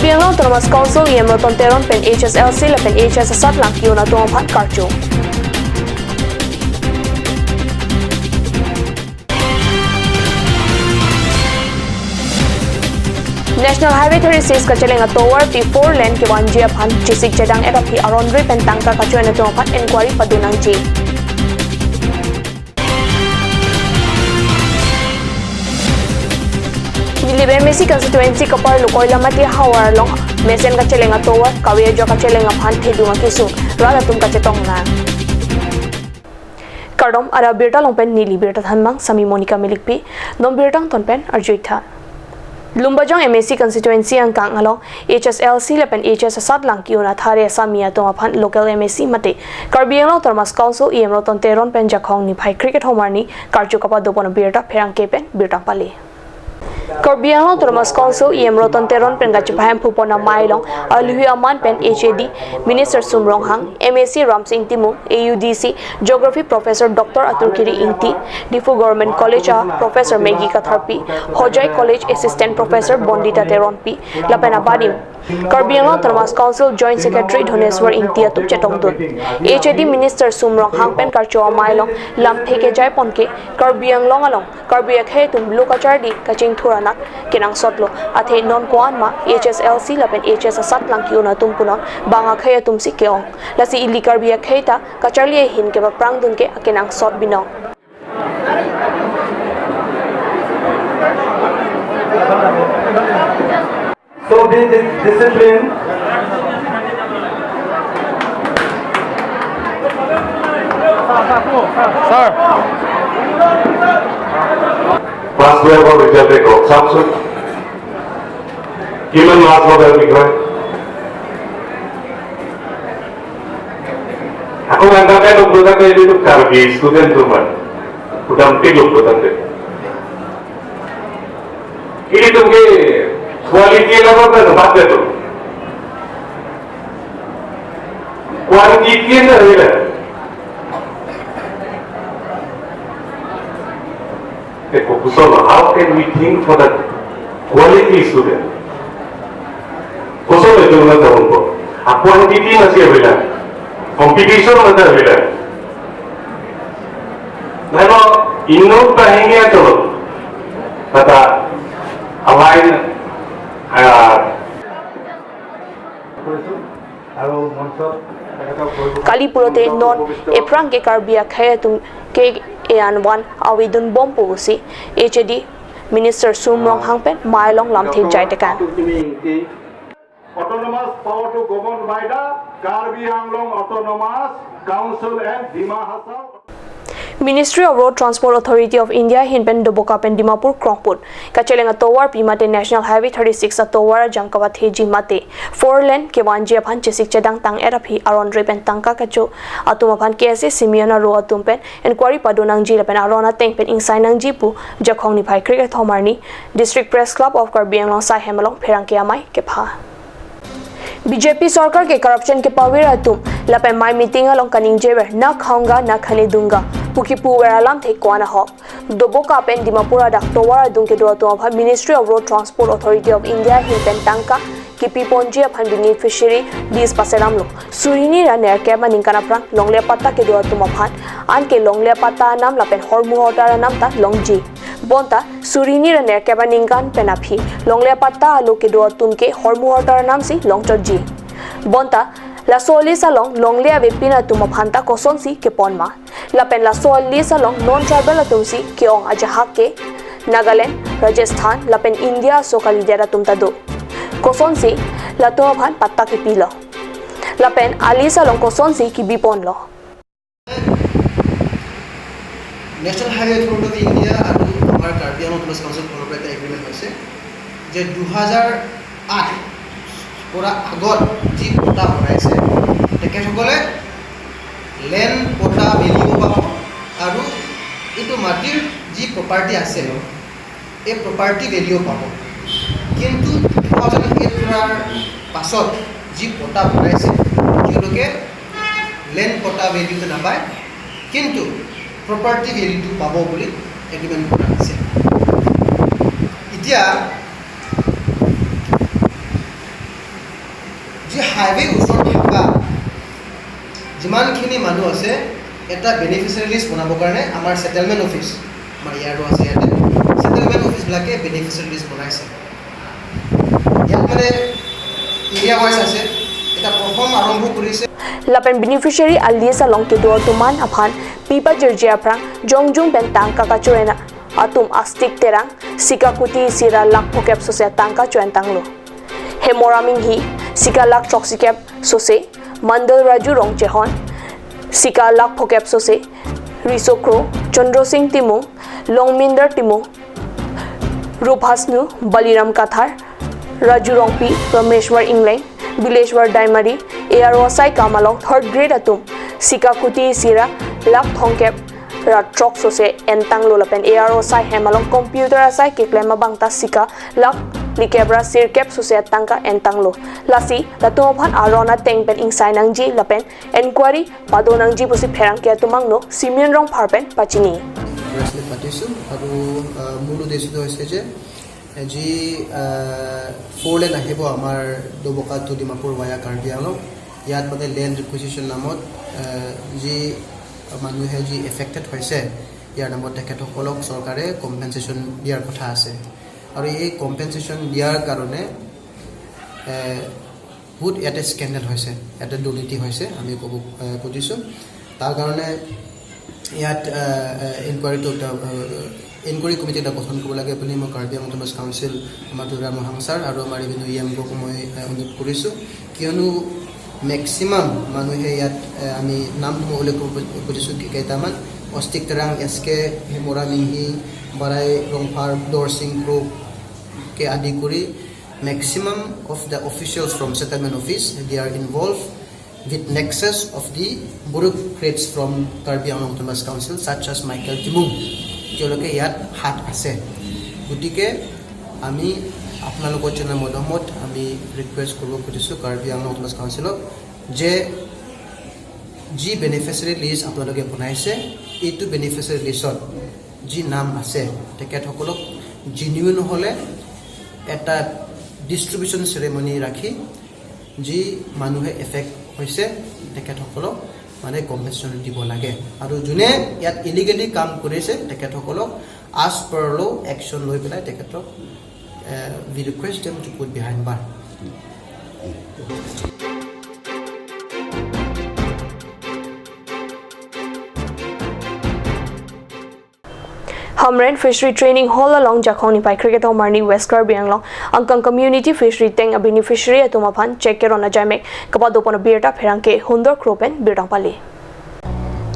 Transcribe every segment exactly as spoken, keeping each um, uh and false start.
Karbi Anglong Autonomous Council E M Roton Teron pen H S L C lapen H S asatlang ke-un atum aphan karcho. National Highway thirty-six kacheleng atovar pi four lane kevanji aphan chesik chedang-et aphi aron ri pen tangka kacho-en atum aphan inquiry pado nangji. Nilip M A C constituency kaparlo Koilamati havar along mesen kacheleng atovar kave ajo kacheleng aphan thedung akesung, rat atum kachetong nang. Kardom, ada birta along pen neli birta thanbang Sami Monica Milikpi, non birta angton pen arju-ik tha. Lumbajong M A C constituency angkang along H S L C lapen H S asatlang ke-un athare asami atum aphan local M A C mate Karbi Anglong Autonomous Council E M Roton Teron pen Jakhong niphai kre-kethom arni karcho kapado pon abirta pherangke pen birta pale. Karbi Anglong Autonomous Council E M Roton Teron pen kachepahemphu pon amei along alohi aman pen H A D Minister Sum Ronghang, M A C Ramsing Timung, A U D C Geography Professor Doctor Atur Kiri Ingti, Diphu Government College a Professor Maggie Katharpi, Hojai College Assistant Professor Bondita Teronpi, lapen abadim Karbi Anglong Autonomous Council Joint Secretary Dhoneswar Ingti atum chetongdun. H A D Minister Sum Ronghang pen karcho amei along lamthe kejai pon ke Karbi Anglong along Karbi akhei atum lo kacharli kachingthur anak kenangsotlo, athe non ko-an ma H S L C lapen H S asatlang ke-un atum punon bang akhei atum si ke-ong. Lasi ili Karbi akhei ta kacharli ahin kepaprangdun ke akenangsot binong. So be dis- disciplined. Sir. Pass কৰিবৰ ভিতৰতে কওক, চাওকচোন। কিমান মাৰ্কছ পাব ইয়াৰ বিষয়ে? Ako nangkakailup do tangte, ilitum Karbi student tum man. Udam tilup do tangte. Ilitum ke quality level na bad de tu. Quantity na hile. Te kopuson, how can we think for the quality student? Koson itu na tahun ko. A quantity masih avela. Competition masih avela. Lalu inut bahingnya tu kata align, ah, আৰু মঞ্চত তেখেতক বহিব। Kali pulote non ephrang ke Karbi akhei atum ke ean van avedun bom pusi H A D Minister Sum Ronghang pen amei along lamthe jai tekan. Autonomous power to govern by the Karbi Anglong Autonomous Council and Dima Hasao. Ministry of Road Transport Authority of India ahin pen Doboka pen Dimapur krongput kacheleng atovar pi mate National Highway thirty-six atovar ajang kavatheji mate four lane kevanji aphan chesik chedang tang-et aphi aron ri pen tangka kacho atum aphan K S A Simeon aro atum pen inquiry pado nangji lapen aron ateng pen ingsai nangji pu Jakhong niphai kre-kethom arni District Press Club of Karbi Anglong asai hem along pherangke amei kepha. B J P sorkar ke corruption kepavir atum lapen amei meeting along kaningjever na khaunga na khane dunga pu kipuver alamthe ko-an ahok. Doboka pen Dimapur adak tovar adung kedo atum aphan Ministry of Road Transport Authority of India ahin pen tangka kipi ponji aphan beneficiary list pasedamlo. Suri hini ra nerkep aningkan aphrang longle patta kedo atum aphan anke longle patta anam lapen hormu hortar anam ta longji. Bonta suri hini ra nerkep aningkan pen aphi longle patta alo kedo atum ke hormu hortar anam si longchotji. Bonta laso list along longle avepin atum aphan ta kosonsi kepon ma? Lapen laso list along non-tribal atum si ke-ong ajahak ke Nagaland, Rajasthan lapen India aso kalidet atum ta do. Kosonsi latum aphan patta kipilo? Lapen a list along kosonsi kibi ponlo? National highway authority of India আৰু আমাৰ কাৰ্বি Anglong autonomous council ফালৰ পৰা এটা এগ্ৰিমেণ্ট হৈছে যে দুহেজাৰ আঠ পৰা আগত যি পট্টা বনাইছে, তেখেতসকলে লেণ্ড পট্টা ভেলিউ পাব আৰু এইটো মাটিৰ যি প্ৰপাৰ্টি আছে, এই প্ৰপাৰ্টি ভেলিউ পাব। কিন্তু টু থাউজেণ্ড এইট কৰাৰ পাছত যি পট্টা বনাইছে, তেওঁলোকে লেণ্ড পট্টা ভেলিউটো নাপায়, কিন্তু প্ৰপাৰ্টি ভেলিউটো পাব বুলি এগ্ৰিমেণ্ট কৰা হৈছে। এতিয়া যে হাইৱে ওচৰত থকা যিমানখিনি মানুহ আছে, এটা বেনিফিচিয়াৰী লিষ্ট বনাবৰ কাৰণে আমাৰ ছেটেলমেণ্ট অফিচ, আমাৰ ইয়াৰো আছে ইয়াতে, ছেটেলমেণ্ট অফিচবিলাকে বেনিফিচিয়াৰী লিষ্ট বনাইছে। ইয়াত মানে এৰিয়া ৱাইজ আছে। এটা প্ৰথম আৰম্ভ কৰিছে। Lapen beneficiary a-list along kedo atum aphan pi pajirji aphrang jongjung pen tangka kachoen atum Astik Terang, Sika Kuti Sira lakh phokep sose tangka choen tanglo. Hemora Minghi, Sika lakh throksi kep sose, Mandal Raju Rongchehon, Sika lakh phokep sose, Riso Kro, Chandra Singh Timung, Longminder Timung, Ruphasnu, Baliram Kathar, Raju Rongpi, Rameshwar Ingleng, Bileshwar Daimari, A R O asai kam along third grade atum, Sika Kuti Sira lakh thomkep ra throk sose entanglo lapen A R O asai hem along computer asai keklem abang ta Sika lakh phlikep ra sirkep sose tangka entanglo. Lasi latum aphan aron ateng pen ingsai nangji lapen inquiry pado nangji pusi pherangke atum angno Simeon Rongphar pen pachini. Press meet পাতিছোঁ আৰু আহ, মূল উদ্দেশ্যটো হৈছে যে এ, যি four lane আহিব আমাৰ ডবকা টু ডিমাপুৰ ভায়া কাৰ্বি আংলং, ইয়াত মানে লেণ্ড ৰিকুইজিশ্যন নামত আহ, যি মানুহে যি এফেক্টেড হৈছে, ইয়াৰ নামত তেখেতসকলক চৰকাৰে কম্পেনচেশ্যন দিয়াৰ কথা আছে। আৰু এই কম্পেনচেশ্যন দিয়াৰ কাৰণে এ, বহুত ইয়াতে স্কেণ্ডেল হৈছে, ইয়াতে দুৰ্নীতি হৈছে, আমি ক'ব এ, খুজিছোঁ। তাৰ কাৰণে ইয়াত ইনকুৱাৰীটো এটা ইনকুৱাৰী কমিটি এটা গঠন কৰিব লাগে বুলি মই কাৰ্বি আংলং অট'নমাছ কাউন্সিল, আমাৰ দুৰাৰাম ৰংহাং ছাৰ আৰু আমাৰ ৰেভিনিউ ই এমক মই এ, অনুৰোধ কৰিছোঁ। কিয়নো মেক্সিমাম মানুহে ইয়াত এ, আমি নাম মই উল্লেখ কৰিব খুজিছোঁ কি- কেইটামান, অস্তিক তেৰাং, এছ কে, হেমৰা মিহি, বাৰাই ৰংফাৰ, দৰসিং ক্ৰ'কে আদি কৰি maximum of the officials from settlement office, they are involved with nexus of the bureaucrats from Karbi Anglong Autonomous Council, such as Michael Timung. তেওঁলোকে ইয়াত হাত আছে। গতিকে আমি আপোনালোকৰ চেনেল মাধ্যমত আমি ৰিকুৱেষ্ট কৰিব খুজিছোঁ কাৰ্বি আংলং অট'নমাছ কাউন্সিলক যে যি বেনিফিচিয়াৰী লিষ্ট আপোনালোকে বনাইছে, এইটো বেনিফিচিয়াৰী লিষ্টত যি নাম আছে, তেখেতসকলক জেনুইন হ'লে এটা ডিষ্ট্ৰিবিউশ্যন চেৰেমনি ৰাখি যি মানুহে এফেক্ট হৈছে, তেখেতসকলক মানে কম্পেনচেশ্যন দিব লাগে। আৰু যোনে ইয়াত ইলিগেলি কাম কৰিছে, তেখেতসকলক এজ পাৰ ল' একশ্যন লৈ পেলাই তেখেতক, এ, we request them to put behind bar. Hamren Fishery Training Hall along Jakhong niphai kre-kethom arni West Karbi Anglong angkang community fishery tank a-beneficiary atum aphan chek keron ajaimek kapadopon abirta pherangke Hundor Kro pen birta pali.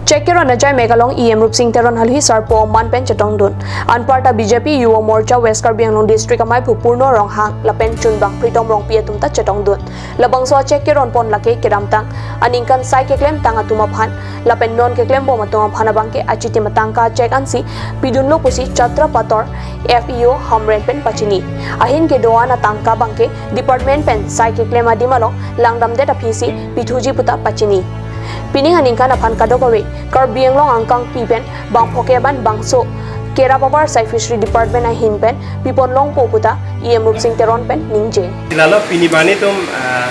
Chek keron ajaimek along E M Rupsing Teron halahui sarpo aman pen chetongdun. Anparta B J P Yuva Morcha West Karbi Anglong District amei Phu Purno Ronghang lapen chunbang Pritom Rongpi atum ta chetongdun. Labangso achek keron pon lake kedamtang aningkan sai keklemtang atum aphan lapen non keklembom atum aphan abangke achitim atangka achek ansi pidunlo pusi Chatra Pator F E O Hamren pen pachini. Ahin kedo-an atangka abangke department pen sai keklem adim along langdamdet aphisi pithuji puta pachini. Pining aningkan aphan kadokave Karbi Anglong angkangpi pen bangphoke aban bangso kerap abar sai fishery department ahin pen pipon longpo puta E M Rupsing Teron pen ningje. Lalo pini bani atum, ah,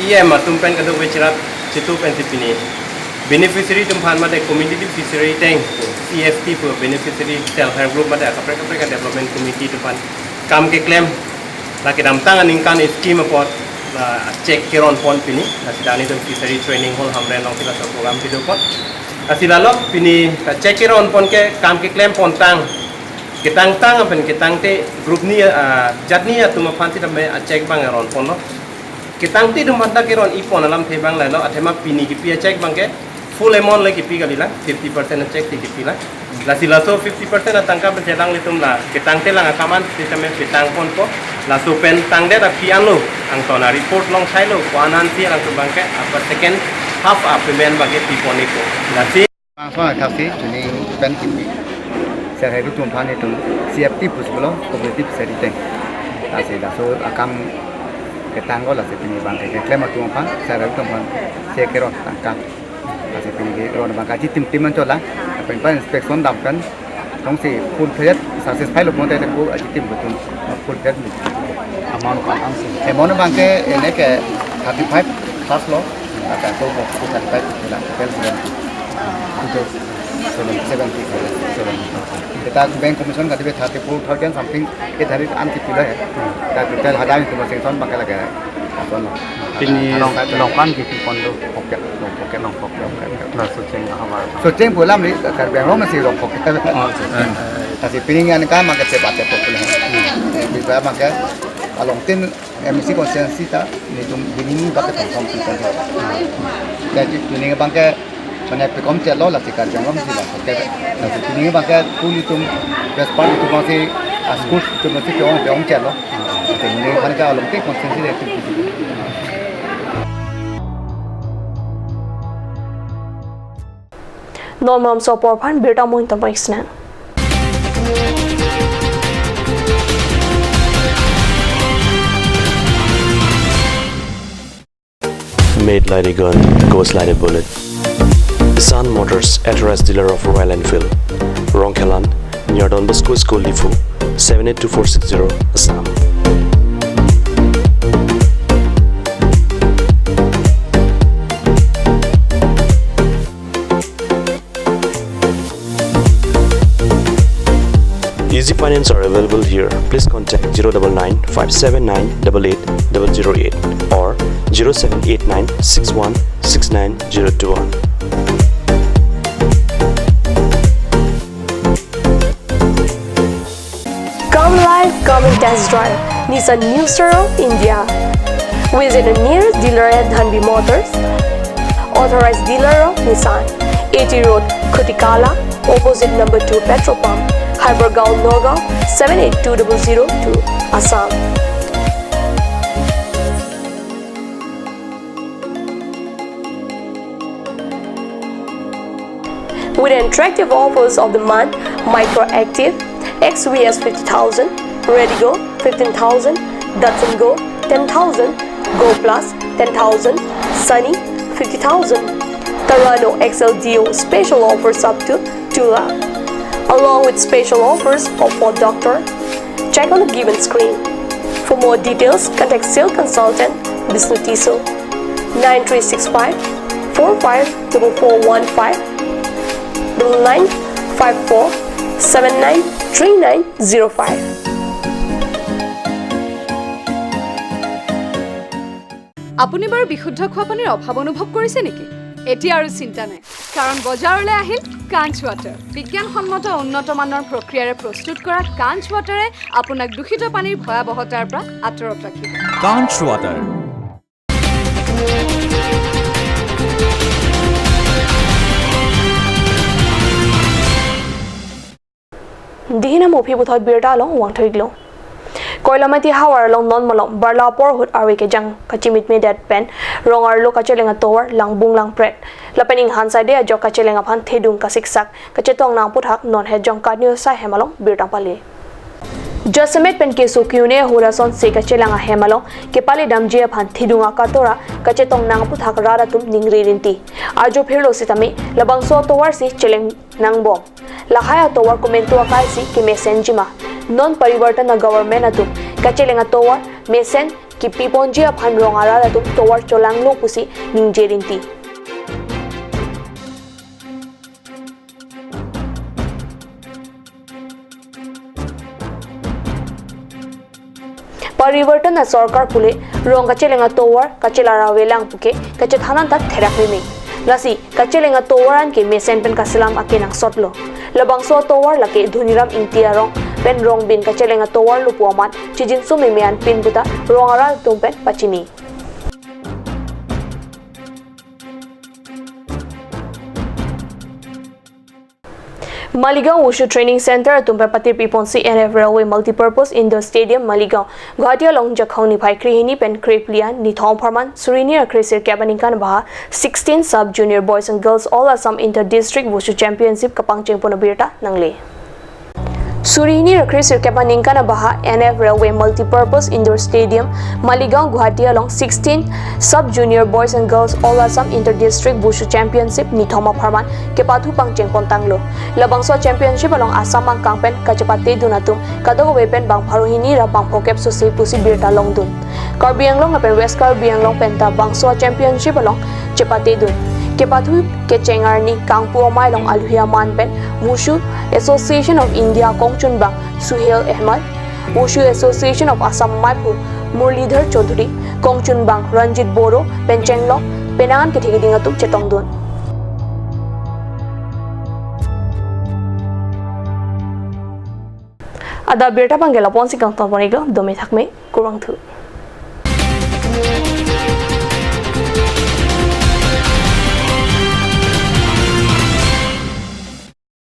E M atum pen kadokave chirap chitu pensi pini beneficiary atum aphan mate community fishery tank, C F T pu beneficiary self help group mate kaprek kaprek development committee atum aphan kam keklem, la kedamtang aningkan scheme apot, la chek keron pon pini, la sitani atum fishery training hall Hamren along sila so program kedo pon. Lasi lalo pini, la chek keron pon ke kam keklem pontang, ketangtang apen ketangte group ni, ah, jat ni atum aphan sitame achek abang ron ponlo. Ketangte atum aphanta keron-i pon alamthe abang lalo, athema pini kipi achek abangke full amount le kipi kalilang, fifty percent achek si kipilang. Lasi laso fifty percent atangka pen chelang ilitum la ketangte lang akam an sitame petang ponpo. Laso pen tangdet aphi anlo, angton a-report along thailo, ko-an ansi alangtum abangke apa second half a-payment abangke piponpo. Lasi bangso akhasi chuning pen kipi. Sir, hai atum aphan itum C F T pusi pulo, cooperative fishery tank. Lasi laso akam ketang ko, lasi pini abangke keklem atum aphan, sir, hai atum aphan chek keron tangka. Lasi pini keron abangke achitimtim anchot lang, pen pen inspection dam pen, tongsi full fledged success phai lo ponte ko achitim atum full fledged. Amount abangke, amount abangke ene ke Thirty five first lo, lapen ako mo thirty five na, total seventy. Total seventy, seventy. Kita bank commission katibe thirty four thousand something, eight hundred an kipilo he. Kita total hadak itu masing ton pakai lagi. Apa lo? Pini along, along kan kipi pon do? Pocket, long pocket, long pocket, long pocket. Laso cheng ahavar. So cheng pu alam ni, Karbi Anglong masih long pocket. Oh, so cheng. Tapi pini an kan pakai sepat sepat pula. Bisa pakai along tin M A C constituency ta nelitum bini bangke thong thong si kan. Jadi pini bangke mane pekom chelo, lasi Karbi Anglong si bangke. Lasi pini bangke school itum best part itum masih, ah, school itum masih peong peong chelo. Pini bangke along ke constituency de itum. Non malom so apor aphan birta mo intan paik sna. Made like a gun, goes like a bullet. Sun Motors, authorized dealer of Royal Enfield. Rongkhelan, near Don Bosco School, Diphu, seven eight two four six zero, Assam. Easy finance are available here. Please contact zero double nine five seven nine double eight double zero eight or zero seven eight nine six one six nine zero two one. Come live, come and test drive Nissan New Star of India. Visit the nearest dealer at Dhanvi Motors, authorized dealer of Nissan, A T Road, Khutikala, opposite number two petrol pump, Hypergaon, Nagaon, seven eight two double zero two, Assam. With attractive offers of the month, Micra Active, X V S fifty thousand, Redigo fifteen thousand, Datsun Go ten thousand, Go Plus ten thousand, Sunny fifty thousand, Terrano X L D O special offers up to two lakh, along with special offers of Ford Doctor. Check on the given screen. For more details, contact sales consultant Bishnu Tisso, nine three six five four five double four one five, double nine five four seven nine three nine zero five. আপুনি বাৰু বিশুদ্ধ খোৱা পানীৰ অভাৱ অনুভৱ কৰিছে নেকি? এতিয়া আৰু চিন্তা নাই, কাৰণ বজাৰলৈ আহিল কাঞ্চ ৱাটাৰ। বিজ্ঞানসন্মত উন্নত মানৰ প্ৰক্ৰিয়াৰে প্ৰস্তুত কৰা কাঞ্চ ৱাটাৰে আপোনাক দূষিত পানীৰ ভয়াৱহতাৰ পৰা আঁতৰত ৰাখিব। কাঞ্চ water. Dihina mophi puthot birta along vangthuiklo. Koilamati havar along non malom barla apor ahut arve kejang kachimitmedet pen rong arlo kacheleng atovar langbung langpret. Lapen inghan saide ajok kacheleng aphan thedung kasiksak kachetong nang aputhak non het Jongkatneo asai hem along birta pale. Jasemet pen keso ke-un-e ahut asonsi kachelang ahem along kepale damji aphan thedung akatora kachetong nang aputhak rat atum ningri rinti. Ajo phirlo sitame labangso atovar si cheleng nangbom. Lahai atovar komantu akai si kemesenji ma? Non parivartan a-government atum kacheleng atovar mesen kepiponji aphan rong arat atum tovar cholanglo pusi ningje rinti. Parivartan a-sorkar pule rong kacheleng atovar kachelar avelang puke kachethan an ta therak meme. Lasi kacheleng atovar an ke mesen pen kaselam akenangsot lo. Labangso atovar lake Dhoniram Ingti arong pen Rongbin kacheleng atovar lo pu amat chijinso meme anpin puta rong arat atum pen pachini. Maligaon Wushu Training Center atum pen patirpi ponsi N F Railway Multipurpose Indoor Stadium Maligaon, Guwahati along Jakhong niphai krehini pen krephli an nithom apharman suri hini ra kresirkep aningkan abaha sixteen Sub Junior Boys and Girls All Assam Inter District Wushu Championship kapangcheng pon abirta nangle. Suri hini ra kresirkep aningkan abaha N F Railway Multipurpose Indoor Stadium Maligaon, Guwahati along sixteen Sub Junior Boys and Girls All Assam Inter District Wushu Championship nithom apharman kepathu pangcheng pontanglo. Labangso championship along Assam angkang pen kachepate dun atum kadokave pen bang pharo hini ra bang phokep sose pusi birta longdun. Karbi Anglong lapen West Karbi Anglong penta bangso championship along chepate dun. Kepathu kecheng arni Kangpu Amei along alohi aman pen Wushu Association of India kongchunbang Suhail Ahmed, Wushu Association of Assam maiphu Murlidhar Choudhury, kongchunbang Ranjit Boro pen chenglok penang an kethe keding atum chetong dun. Adap abirta abang ke lapu-an si kangton pon-iklo, dome thakme, kurvangthu.